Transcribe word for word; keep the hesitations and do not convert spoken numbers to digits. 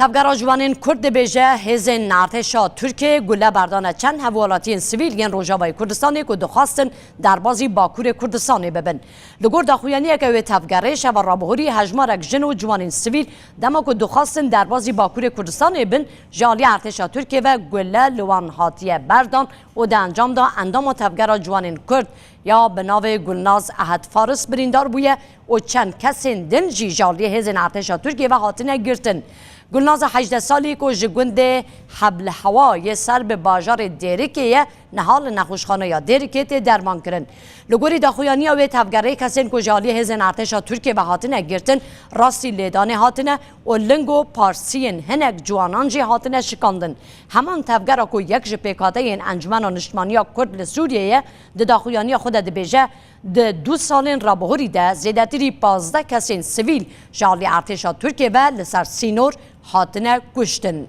Tevgera Ciwanên Kurd dibêje, hêzên artêşa Tirkiyê gule berdane çend hevwelatiyên sivîl yên Rojavayê Kurdistanê ku dixwastin derbazî Bakurê Kurdistanê bibin. Li gor daxuyaniyeke wê tevgerê, şeva rabihurî hejmarek jin û ciwanên sivîl dema ku dixwastin derbazî Bakurê Kurdistanê bin, ji alî artêşa Tirkiyê ve gule li wan hatiye berdan û di encam de endama Tevgera Ciwanên Kurd ya bi navê Gulnaz Ehed Faris birîndar bûye û çend kesên din jî ji aliyê hêzên artêşa Tirkiyê ve hatine girtin. Gulnaza hejdeh salî ku ji gundê Heblhewa yê ser bi bajarê Dêrikê ye, niha li nexweşxaneya Dêrikê tê derman kirin. Li gorî daxuyaniya wê tevgerê, kesên ku ji aliyê hêzên artêşa Tirkiyê ve hatine girtin, rastî lêdanê hatine û ling û parsiyên hinek ciwanan jî hatine şikandin. Heman tevgera ku yek ji pêkhateyên Encumena Niştimaniya Kurd li Sûriyê ye, di daxuyaniya xwe de dibêje, di du salên rabihurî de zêdetirî pazdeh kesên sivîl ji alî artêşa Tirkiyê ve li ser sînor hatine kuştin.